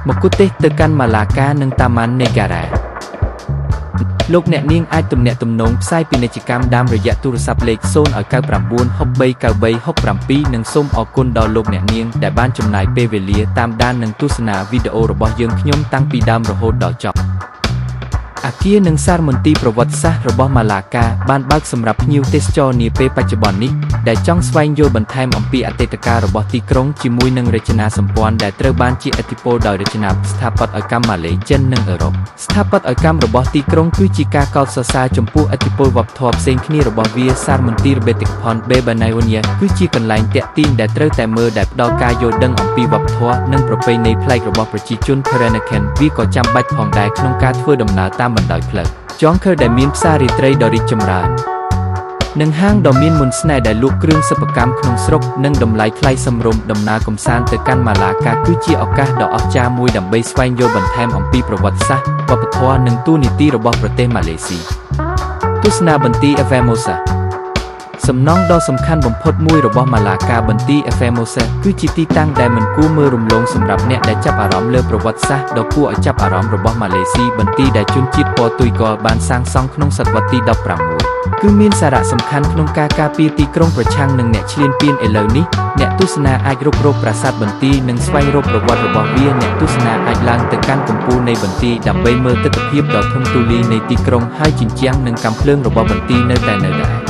មគ្គុទ្ទេសក៍ទៅកាន់ម៉ាឡាកានិងតាម៉ាន់នេហ្ការ៉ាលោកអ្នកនាងអាចទំនាក់ទំនងផ្សាយពាណិជ្ជកម្មតាមរយៈទូរស័ព្ទលេខ0 99 6393 67និងសូមអរគុណដល់លោកអ្នកនាងដែលបានចំណាយពេលវេលាតាមដាននិងទស្សនាវីដេអូរបស់យើងខ្ញុំតាំងពីដើមរហូតដល់ចប់អាគារនិងសារមន្ទីរប្រវត្តិសាស្ត្ររបស់ម៉ាឡាកាបានបើកសម្រាប់ភ្ញៀវទេសចរនាពេលបច្ចុប្បន្ននេះដែលចង់ស្វែងយល់បន្ថែមអំពីអតីតកាលរបស់ទីក្រុងជាមួយនឹងរចនាសម្ព័ន្ធដែលត្រូវបានជះឥទ្ធិពលដោយរចនាស្ថាបត្យកម្មម៉ាឡេចិននិងអឺរ៉ុបស្ថាបត្យកម្មរបស់ទីក្រុងគឺជាការកោតសរសើរចំពោះឥទ្ធិពលវប្បធម៌ផ្សេងគ្នារបស់វាសារមន្ទីរបេតិកភណ្ឌបេបាណៃវនីគឺជាកន្លែងទាក់ទាញដែលត្រូវតែមើលដែលផ្ដល់ការយល់ដឹងអំពីវប្បធម៌និងប្រពៃណីប្លែករបស់ប្រជាជន Peranakan វាក៏ចាំបាច់ផងដែរក្នុងការធ្វើដំណើរតាមបណ្ដោយផ្លូវ Jonker ដែលមានផ្សាររាត្រីដ៏រីកចម្រើន និងហាងដ៏មានមន្តស្នេហ៍ដែលលក់គ្រឿងសិប្បកម្មក្នុងស្រុកនិងតម្លៃថ្លៃសមរម្យដំណើរកម្សាន្តទៅកាន់ម៉ាឡាកាគឺជាឱកាសដ៏អស្ចារ្យមួយដើម្បីស្វែងយល់បន្ថែមអំពីប្រវត្តិសាស្ត្រវប្បធម៌និងតួនាទីរបស់ប្រទេសម៉ាឡេស៊ីទស្សនាបន្ទាយ Famosa សំណង់ដ៏សំខាន់បំផុតមួយរបស់ម៉ាឡាកាបន្ទាយ Famosa គឺជាទីតាំងដែលមិនគួរមើលរំលងសម្រាប់អ្នកដែលចាប់អារម្មណ៍លើប្រវត្តិសាស្ត្រដ៏គួរឲ្យចាប់អារម្មណ៍របស់ម៉ាឡេស៊ីបន្ទាយដែលជនជាតិព័រទុយហ្គាល់បានសាងសង់ក្នុងសតវត្សទី16គឺមានសារៈសំខាន់ក្នុងការការពារទីក្រុងប្រឆាំងនឹងអ្នកឈ្លានពានឥឡូវនេះអ្នកទស្សនាអាចរុករកប្រាសាទបន្ទាយនិងស្វែងរកប្រវត្តិរបស់វាអ្នកទស្សនាអាចឡើងទៅកាន់កំពូលនៃបន្ទាយដើម្បីមើលទិដ្ឋភាពដ៏ធំទូលាយនៃទីក្រុងហើយជញ្ជាំងនិងកាំភ្លើងរបស់បន្ទាយនៅតែនៅដែរ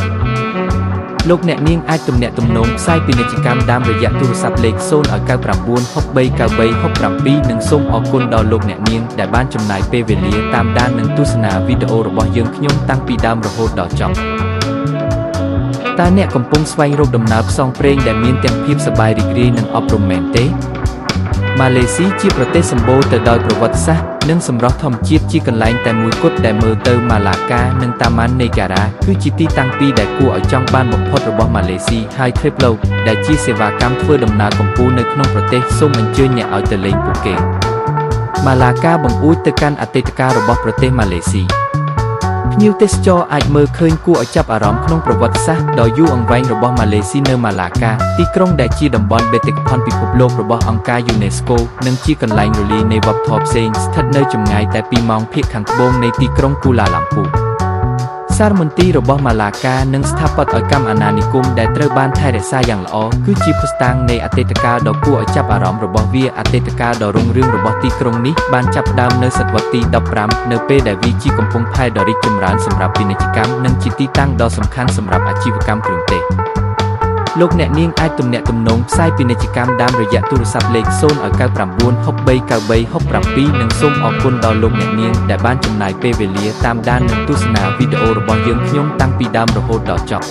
លោកអ្នកនាងអាចទំនាក់ទំនងផ្សាយពាណិជ្ជកម្មតាមរយៈទូរស័ព្ទលេខ0 99 6393 67និងសូមអរគុណដល់លោកអ្នកនាងដែលបានចំណាយពេលវេលាតាមដាននិងទស្សនាវីដេអូរបស់យើងខ្ញុំតាំងពីដើមរហូតដល់ចប់តើអ្នកកំពុងស្វែងរកដំណើរផ្សងព្រេងដែលមានទាំងភាពសប្បាយរីករាយនិងអប់រំមែនទេម៉ាឡេស៊ីជាប្រទេសសម្បូរទៅដោយប្រវត្តិសាស្ត្រនិងសម្រស់ធម្មជាតិជាកន្លែងតែមួយគត់ដែលមើលទៅម៉ាឡាកានិងតាម៉ាន់នេហ្ការ៉ាគឺជាទីតាំងពីរដែលគួរឲ្យចង់បានបំផុតរបស់ម៉ាឡេស៊ីហើយ Triplo ដែលជាសេវាកម្មធ្វើដំណើរកំពូលនៅក្នុងប្រទេសសូមអញ្ជើញអ្នកឲ្យទៅលេងពួកគេម៉ាឡាកាបង្អួចទៅកាន់អតីតកាលរបស់ប្រទេសម៉ាឡេស៊ីភ្ញៀវទេសចរអាចមើលឃើញគួរឲ្យចាប់អារម្មណ៍ក្នុងប្រវត្តិសាស្ត្រដ៏យូរអង្វែងរបស់ម៉ាឡេស៊ីនៅម៉ាឡាកាទីក្រុងដែលជាតំបន់បេតិកភណ្ឌពិភពលោករបស់អង្គការ UNESCO និងជាកន្លែងរលាយនៃវប្បធម៌ផ្សេងស្ថិតនៅចម្ងាយតែ2ម៉ោងភាគខាងត្បូងនៃទីក្រុងគូឡាឡាំពូសារមន្ទីររបស់ម៉ាឡាកានិងស្ថាបត្យកម្មអាណានិគមដែលត្រូវបានថែរក្សាយ៉ាងល្អគឺជាភស្តុតាងនៃអតីតកាលដ៏គួរឲ្យចាប់អារម្មណ៍របស់វាអតីតកាលដ៏រុងរឿងរបស់ទីក្រុងនេះបានចាប់ផ្ដើមនៅសតវត្សទី15នៅពេលដែលវាជាកំពង់ផែដ៏រីកចម្រើនសម្រាប់ពាណិជ្ជកម្មនិងជាទីតាំងដ៏សំខាន់សម្រាប់អាជីវកម្មគ្រឿងទេសលោកអ្នកនាងអាចទំនាក់ទំនងផ្សាយពាណិជ្ជកម្មតាមរយៈទូរស័ព្ទលេខ0 99 6393 67និងសូមអរគុណដល់លោកអ្នកនាងដែលបានចំណាយពេលវេលាតាមដាននិងទស្សនាវីដេអូរបស់យើងខ្ញុំតាំងពីដើមរហូតដល់ចប់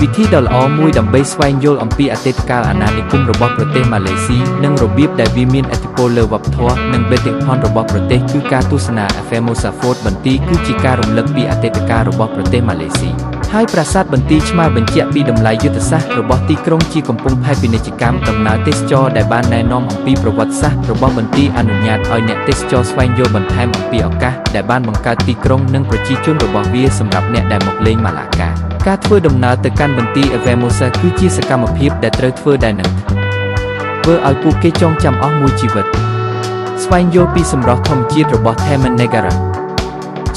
វិធីដ៏ល្អមួយដើម្បីស្វែងយល់អំពីអតីតកាលអាណានិគមរបស់ប្រទេសម៉ាឡេស៊ីនិងរបៀបដែលវាមានឥទ្ធិពលលើវប្បធម៌និងបេតិកភណ្ឌរបស់ប្រទេសគឺការទស្សនា Famosa Fort បន្ទាយគឺជាការរំលឹកពីអតីតកាលរបស់ប្រទេសម៉ាឡេស៊ីហើយប្រាសាទបន្ទាយឆ្មារបញ្ជាក់ពីតម្លៃយុទ្ធសាស្ត្ររបស់ទីក្រុងជាកំពង់ផែពាណិជ្ជកម្មដំណើរទេសចរដែលបានណែនាំអំពីប្រវត្តិសាស្ត្ររបស់បន្ទាយអនុញ្ញាតឲ្យអ្នកទេសចរស្វែងយល់បន្ថែមអំពីឱកាសដែលបានបង្កើតទីក្រុងនិងប្រជាជនរបស់វាសម្រាប់អ្នកដែលមកលេងម៉ាឡាកាការធ្វើដំណើរទៅកាន់បន្ទាយ Famosa គឺជាសកម្មភាពដែលត្រូវធ្វើដែលនឹងធ្វើឲ្យពួកគេចងចាំអស់មួយជីវិតស្វែងយល់ពីសម្រស់ធម្មជាតិរបស់ Taman Negara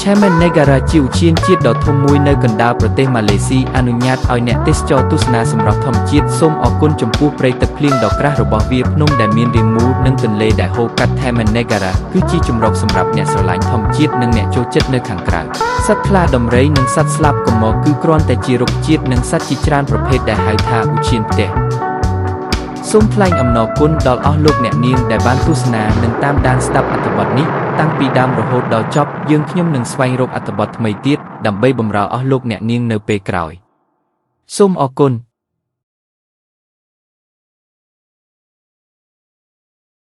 Taman Negara ជាឧទ្យានជាតិដ៏ធំមួយនៅកណ្ដាលប្រទេសម៉ាឡេស៊ីអនុញ្ញាតឲ្យអ្នកទេសចរទស្សនាសម្រស់ធម្មជាតិសូមអរគុណចំពោះព្រៃទឹកភ្លៀងដ៏ក្រាស់របស់វាភ្នំដែលមានរាងមូលនិងទន្លេដែលហូរកាត់ Taman Negara គឺជាជម្រកសម្រាប់អ្នកស្រឡាញ់ធម្មជាតិនិងអ្នកចូលចិត្តនៅខាងក្រៅសត្វខ្លាដំរីនិងសត្វស្លាបកម្រគឺគ្រាន់តែជារុក្ខជាតិនិងសត្វជាច្រើនប្រភេទដែលហៅថាឧទ្យានផ្ទះសូមថ្លែងអំណរគុណដល់អស់លោកអ្នកនាងដែលបានទស្សនានិងតាមដានស្ដាប់អត្ថបទនេះតាំងពីដើមរហូតដល់ចប់យើងខ្ញុំនឹងស្វែងរកអត្ថបទថ្មីទៀតដើម្បីបម្រើអស់លោកអ្នកនាងនៅពេលក្រោយសូមអរគុណ។